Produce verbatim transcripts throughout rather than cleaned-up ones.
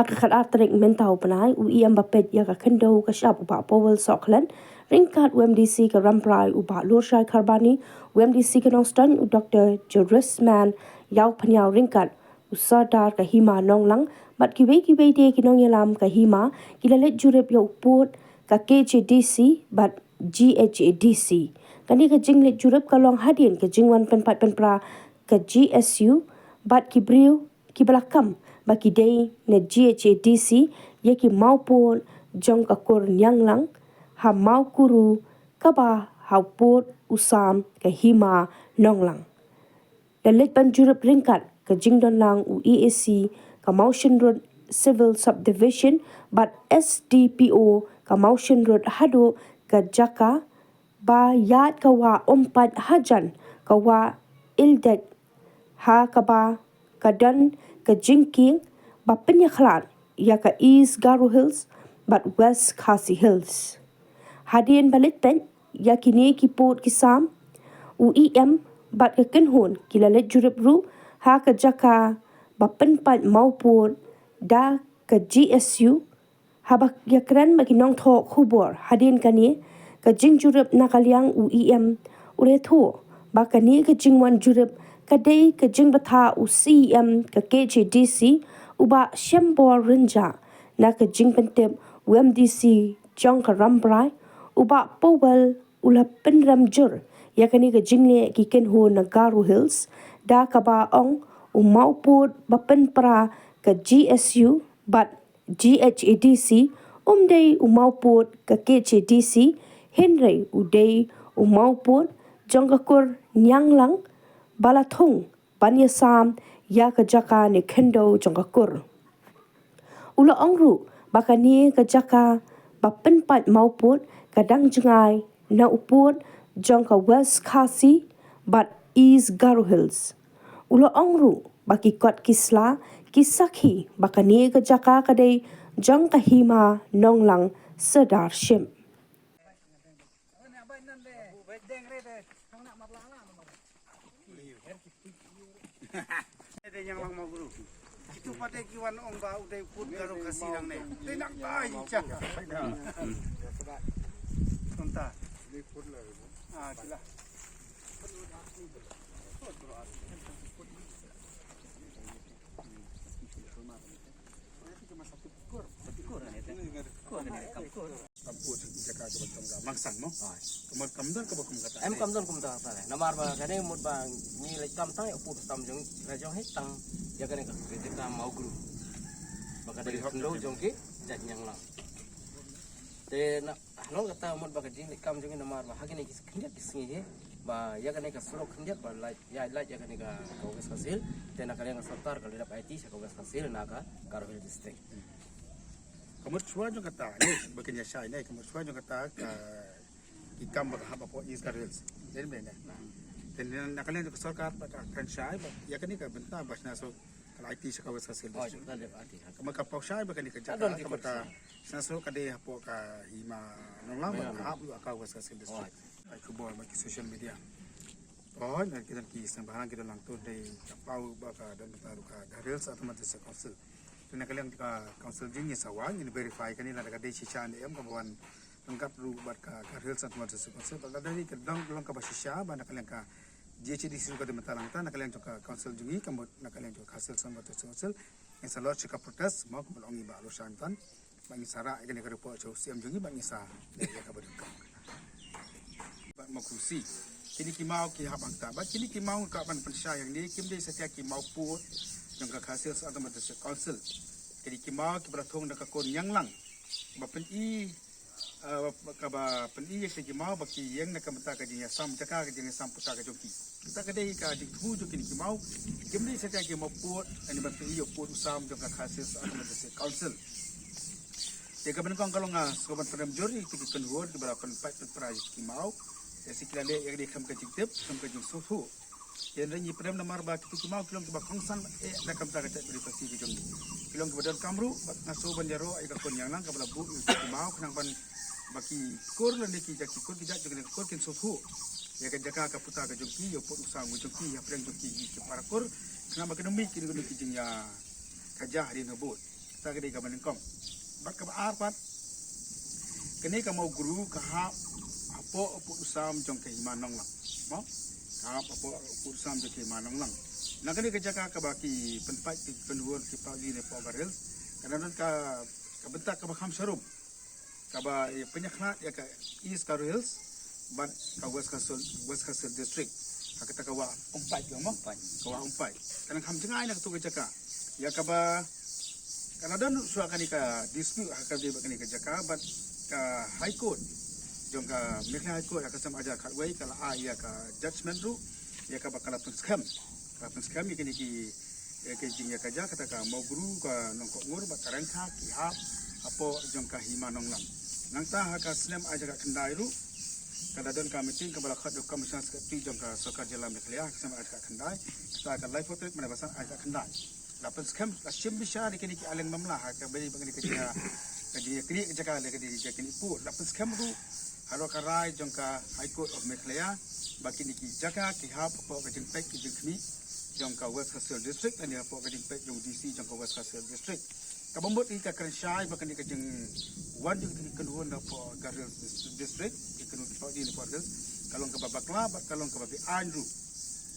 Ka khatar tarik mynta u bnai, u E M ba peit ïa ka khyndew ka shyiap u Bah Powell Sohkhlet, ryngkat u M D C ka Rambrai u Bah Lurshai Kharbani, u M D C ka Nongstoiñ u Doktor Jerisman Ïawphniaw ryngkat u Sordar ka Hima Nonglang, bad kiwei kiwei de ki nongïalam ka Hima, ki la leit jurip ïa u pud ka K H A D C bad G H A D C. Kane ka jingleit jurip ka long hadien ka jingwan pynpait pynpra ka G S U bad ki briew kiba la kam ba ki dei na G H A D C ïa ki mawpud jong ka kur Nianglang ha Mawkuru kaba ha u pud u sam ka Hima Nonglang. La leit ban jurip ryngkat ka jingdonlang u E A C ka Mawshynrut Civil Subdivision bad S D P O ka Mawshynrut haduh ka jaka ba ïaid ka wah Umpait hajan ka wah Ildek, ha kaba ka don ka jingkieng ba pynïakhlad ïa ka East Garo Hills bad West Khasi Hills. Hadien ba leit peit ïa kine ki pud ki sam, u E M bad ka kynhun ki la leit jurip ruh ha ka jaka ba pynpait mawpud da ka G S U. Haba ïakren bad ki nongthoh khubor hadien kane ka jingjurip na ka liang u E M, u la ïathuh ba kane ka jingwan jurip ka dei ka jingbthah u C E M ka K H A D C u Bah Shembor Rynjah, na ka jingpyntip u M D C jong ka Rambrai u Bah Powell u la pynrem jur ïa kane ka jingleh ki kynhun na Garo Hills, da kaba ong u mawpud ba pynpra ka G S U bad G H A D C um dei u mawpud ka K H A D C, hynrei u dei u mawpud jong ka kur Nianglang ba la thung ban ïasam ïa ka jaka ne khyndew jong ka kur. U la ong ruh ba kane ka jaka ba pynpait mawpud ka dang jngai na u pud jong ka West Khasi bad East Garo Hills. U la ong ruh ba ki kot ki sla ki sakhi ba kane ka jaka ka dei jong ka Hima Nonglang Sirdarship. Dei Nianglang Mawkuru. Kitu pat de ki wan ong ba u dei pud Garo Khasi nangne. Dei nang tai cha. Tonta. Ah, kila. Kam pud jaka kaba tong ka Mangsang mo. Ai. Kam, kam don kaba kum kata. Em, kam don kum kata. Namar ba kane mut ba ngi leit kam tang ïa u pud u sam jong la jong hi tang ïa kane ka jaka Mawkuru. Ba ka dei khyndew jong ki jait Nianglang. Te na halor kata mut ba ka jingleit kam jong ngi namar ba ha kine ki khyndiat ki sngi hi ba ïa kane ka surok khyndiat ba lait ïa lait ïa kane ka, ka West Khasi Hills. Te na ka liang ka sorkar ka la dep aiti sha ka West Khasi Hills na ka Garo Hills District. Ka mut shuwa jong kata ne ba kin ïa shai ne ka mut shuwa jong kata ka ki kam ba ka hap hapoh East Garo Hills. Dei ne. Te na ka liang jong ka sorkar ba ka kren shai ba ïa kane ka bynta ba shna so ka la aiti sha ka West Khasi Hills District. Ka mut ka paw shai ba kane ka jaka ka mut ka shna so ka dei hapoh ka Hima Nonglang ba ka hap ïa ka West Khasi Hills District. Ai khubor ba ki social media. Hooid, na ki don ki sngewbha ki don lang to dei ka paw ba ka don bynta ruh ka Garo Hills Autonomous District Council. Te na ka liang ka council jong ngi sa wan ngin verify kane lada ka dei shisha ne em kaba wan ryngkat ruh bad ka Garo Hills Autonomous District Council. Bad lada dei ka dang long kaba shisha ba na ka liang ka G H A D C ruh ka dei mynta lang ta na ka liang jong ka council jong ngi ka mut na ka liang jong ka Khasi Hills Autonomous District Council. Ngin sa lodge ka protest mo kaba ong i Bah Lorshai mynta. Ba ngin sa rah ïa kane ka report sha u C M jong ngi ba ngin sa leh ïa kaba donkam. Bad ma khusi kine ki maw ki hap hangta bad kine ki maw ka ban pynshai hangne kim dei satia ki maw pud jong ka Khasi Hills Autonomous District Council. Kine ki maw kiba la thung da ka kur Nianglang ba pyni, eh, kaba pyni ïa kine ki maw ba ki ïeng na ka bynta ka jingïasam jaka ka jingïasam puta ka jong ki. Kata ka dei ka jingthmu jong kine ki maw. Kim dei satia ki maw pud, ani ban pyni ïa u pud u sam jong ka Khasi Hills Autonomous District Council. Te kaba nyngkong ka long nga sngewbha ban pynrem jur ïa kitu ki kynhun kiba la pynpait pynpra ïa ki maw. Ïa shi ki la leh ïa kane khlem ka jingtip, khlem ka jingsngewthuh. Te hynrei ngi pynrem namar ba kitu ki maw ki long kiba kongsan eh da ka bynta ka jaitbynriew Khasi ka jong ngi. Ki long kiba donkam ruh bad nga sngewbha ban ïaroh ïa ka kur Nianglang kaba la buh ïa kitu ki maw khnang ban ba ki kur lane ki jait ki kur ki jait jong kane ka kur kin sngewthuh ïa ka jaka ka puta ka jong ki, ïa u pud u sam jong ki, ïa pdeng jong ki, ki para kur khnang ba kin ym mih kine ki jingïakajia hadien habud. Sa ka dei kaba nyngkong. Bad kaba ar pat, kane ka Mawgru ka hap hapoh u pud u sam jong ka Hima Nonglang. Mo? Ka hap hapoh u pud u sam jong ka Hima Nonglang. Na kane ka jaka kaba ki pynpait ki kynhun ki pawli ne poh Garo Hills, ka don ka, ka bynta kaba kham sharum, kaba, eh, pynïakhlad ïa ka East Garo Hills bad ka West Khasi Hills, West Khasi Hills District. Ha kata ka Wah Umpai, ka Wah Umpai. Ka nang kham jngai na katu ka jaka. Ïa kaba ka la don shuwa kane ka dispute ha kaba ïadei bad kane ka jaka, bad ka High Court jong ka Meghalaya High Court ha ka snem ar hajar khatwei ka la ai ïa ka judgment ruh, ïa kaba ka la pynskhem. Ka la pynskhem ïa kine ki, ïa ki jingïakajia, kata ka Mawgru, ka Nongkohngur bad ka Ryngkha ki hap hapoh jong ka Hima Nonglang. Nangta ha ka snem ar hajar khatkhyndai ruh, ka la don ka meeting kaba la khot da u Commissioner Secretary jong ka Sorkar Jylla Meghalaya ha ka snem ar hajar khatkhyndai, kata ka laiphew tarik mynta ba san ar hajar khatkhyndai. La pynskhem, la shim bishar ïa kine ki arliang mamla ha kaba ïadei bad kane ka jaka, ka jingïaknieh jaka lane ka jingïaknieh pud. La pynskhem ruh haroh ka rai jong ka High Court of Meghalaya ba kine ki jaka ki hap hapoh ka jingpeit ka jingkhmih jong ka West Khasi Hills District lane hapoh ka jingpeit jong u D C jong ka West Khasi Hills District. Kaba mut ïa ka kren shai ba kane ka jingwan jong kine ki kynhun hapoh Garo Hills Dis-, District, ki kynhun ki pawli ne poh Garo Hills, ka long kaba bakla bad ka long kaba beaiñ ruh.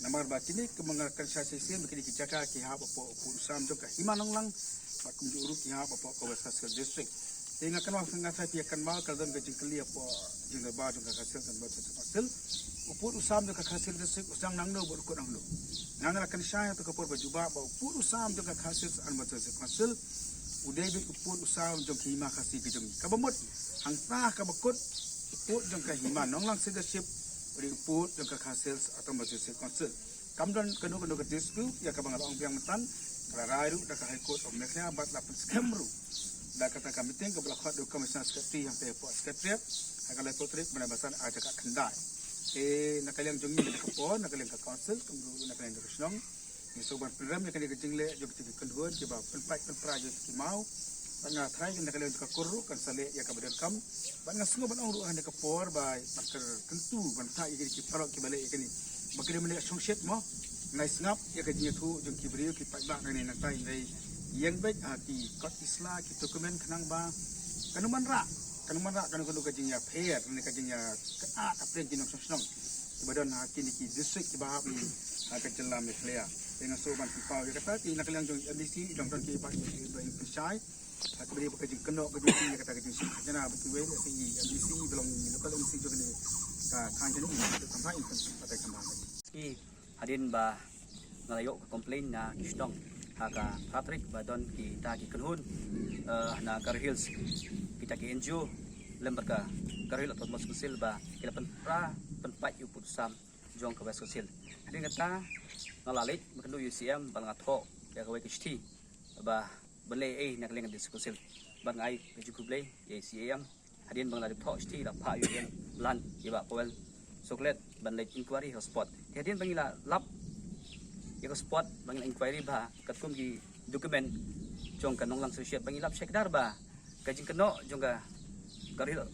Namar ba kine, kumba nga kren shai shisien, ba kine ki jaka ki hap hapoh u pud u sam jong ka Hima Nonglang bad kumjuh ruh ki hap hapoh ka West Khasi Hills District. Te nga kynmaw, nga tharai phi ïa kynmaw, ka la don ka jingkylli hapoh jingdorbar jong ka Khasi Hills Autonomous District Council, u pud u sam jong ka Khasi Hills District u sdang nangno bad u kut nangno. Nga la kren shai ha katu ka por ba jubab ba u pud u sam jong ka Khasi Hills Autonomous District Council u dei beit u pud u sam jong ka Hima Khasi ka jong ngi. Kaba mut, hangta kaba kut, u pud jong ka Hima Nonglang Seidaship u dei u pud jong ka Khasi Hills Autonomous District Council. Kam don kano kano ka dispute ïa kaba nga la ong biang mynta. Ka la rai ruh da ka High Court of Meghalaya bad la pynskhem ruh da kata ka meeting kaba la khot da u Commissioner Secretary hangta hapoh Secretariat ha ka laiphew tarik mynta ba san ar hajar khatkhyndai. Te na ka liang jong ngi na ka por, na ka liang ka council, kumjuh ruh na ka liang ka shnong, ngi sngewbha ban pynrem ïa kane ka jingleh jong kita ki kynhun kiba pynpait pynpra ïa ki maw. Bad nga tharai na ka liang jong ka kur ruh kan sa leh ïa kaba donkam. Bad nga sngew ban ong ruh ha kane ka por ba ban kyntu ban thait ïa kine ki paralok kiba leh ïa kane, ba kine mynta shongshit mo. Ngi sngap ïa ka jingïathuh jong ki briew ki paidbah nangne nangta, hynrei ïeng beit ha ki kot ki sla ki document khnang ba kan ym wanrah, kan ym wanrah kano kano ka jingïapher ne ka jingïakynad hapdeng ki nongshong shnong kiba don ha kine ki district kiba hap ha ka jylla Meghalaya. Te nga sngewbha ban pynpaw ïa kata, te na ka liang jong M D C jong don kiba ïa pynshai ha kaba ïadei bad ka jingkynnoh ka jong ki ïa kata ka jingshim khajna bad kiwei, lehse i M D C ba long i local M D C jong kane ka thaiñ kane, i Thamha, i Thamha, i Thamha. Ki hadien ba nga la ïoh ka complaint na ki shnong ha ka Patrick ba don kita ki kynhun, eh, na Garo Hills, kita ki N G O lem bad ka Garo Hills Autonomous Council ba ki la pynpra pynpait ïa u pud u sam jong ka West Khasi Hills. Hadien kata nga la leit ba kynduh ïa u C M ba la nga thoh ïa kawei ka shithi ba ban leh ei na ka liang ka District Council. Bad nga ai ka jingkhublei ïa u C M. Hadien ba nga la dep thoh shithi la phah ïa u M P lan ïa Bah Paul Sohkhlet ban leit inquiry ha spot. Te hadien ba ngi la lap ïa ka spot ba ngi la inquiry ba katkum ki document jong ka Nonglang Seidaship ba ngi lap shai kdar ba ka jingkynnoh jong ka Garo Hills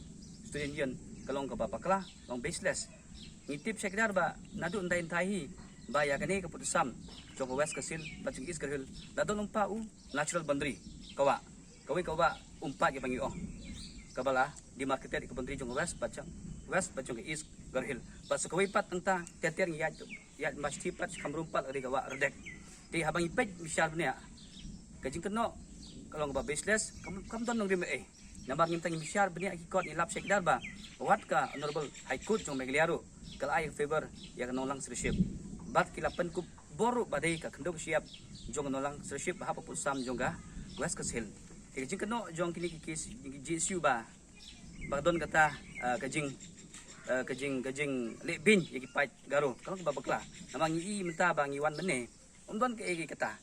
Student Union ka long kaba bakla, long baseless. Ngi tip shai kdar ba naduh ndai ndai hi ba ïa kane ka pud u sam jong ka West Khasi Hills bad jong East Garo Hills la don lypa u natural boundary ka wah, kawei ka wah Umpat kaba ngi ong, kaba la demarcated ka boundary jong ka West bad jong, West bad jong ka East Garo Hills. Bad sa kawei pat nangta ter ter ngi ïaid, ïaid mashti pat, kham rum pat, ka dei ka wah Ryndek. Te haba ngi peit bishar bniah, ka jingkynnoh ka long kaba baseless, kam, kam don nongrim ei. Namar ngi mynta ngi bishar bniah ki kot, ngi lap shai kdar ba wat ka Honorable High Court jong Meghalaya ruh ka la ai favor ïa ka Nonglang Seidaship. Bad ki la pynkupbor ruh ba dei ka khyndew ka shyiap jong ka Nonglang Seidaship ba hap ha pud u sam jong ka West Khasi Hills. Te ka jingkynnoh jong kine ki case, ki G S U ba, ba ka don kata, ah, ka jing, ah, ka jing, ka jingleh beiñ ïa ki paid Garo ka long kaba bakla. Namar ngi i mynta ba ngi wan mynne, ym don kaei kaei kata.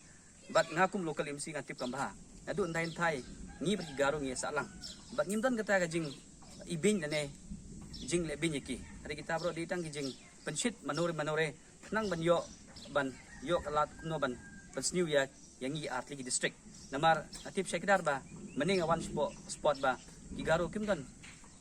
Bad nga kum local M C nga tip kam bha. Naduh ndai ndai ngi bad ki Garo ngi ïa sah lang. Bad ngim don kata ka jing, i beiñ lane jingleh beiñ ïa ki. Hynrei kita baroh dei tang ki jingpynshit mano re mano re khnang ban ïoh, ban ïoh ka lad kumno ban pynsniew ïa, ïa ngi ar tylli ki district. Namar nga tip shai kdar ba mynne nga wan shapoh spot ba ki Garo kim don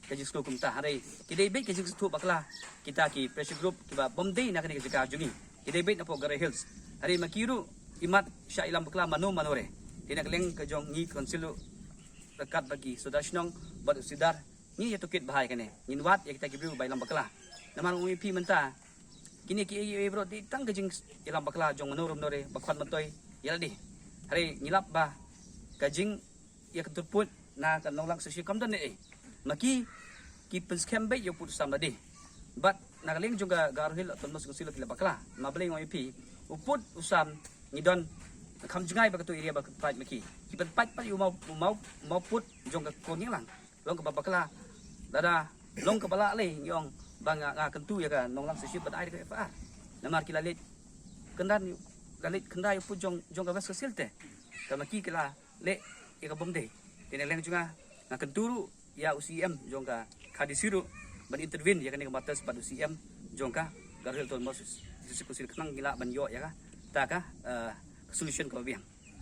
ka jingsngew kumta. Hynrei ki dei beit ka jingsngewthuh bakla kita ki pressure group kiba bym dei na kane ka jaka jong ngi. Ki dei beit napoh Garo Hills. Hynrei ma ki ruh i mat shah ïalam bakla mano mano re. Te na ka liang ka jong ngi ka council ruh, ryngkat bad ki sordar shnong bad u sordar, ngi ïa tohkit bha ïa kane. Ngin wad ïa kita ki briew ba ïalam bakla. Namar nga ong ïa phi mynta, kine ki ei ei baroh dei tang ka jingïalam bakla jong mano re mano re, ba khot myntoi ïa lade. Hynrei ngi lap ba ka jingïakyntur pud na ka Nonglang Association kam don ei ei. Ma ki, ki pynskhem beit ïa u pud u sam lade. Bad na ka liang jong ka Garo Hills Autonomous Council ki la bakla. Ma balei nga ong ïa phi, u pud u sam ngi don, kham jngai ba katto area ba pynpait ma ki. Ki pynpait pat ïa u maw, u maw, u maw pud jong ka Khor Ngialang. Long kaba bakla, lada long kaba lah lei, ngi ong ba nga, nga kyntu ïa ka Nonglang Association ban ai da ka F I R. Namar ki la leit kyndan, la leit kyndan ïa u pud jong, jong ka West Khasi Hills te. Te ma ki ki la leh ïa ka bym dei. Te na liang jong nga, nga kyntu ruh ïa u C M jong ka Khadisiro ban intervene ïa kane ka matters bad u C M jong ka Garo Hills Autonomous District Council khnang ngi lah ban ïoh ïa kata ka, eh, solution kaba biang.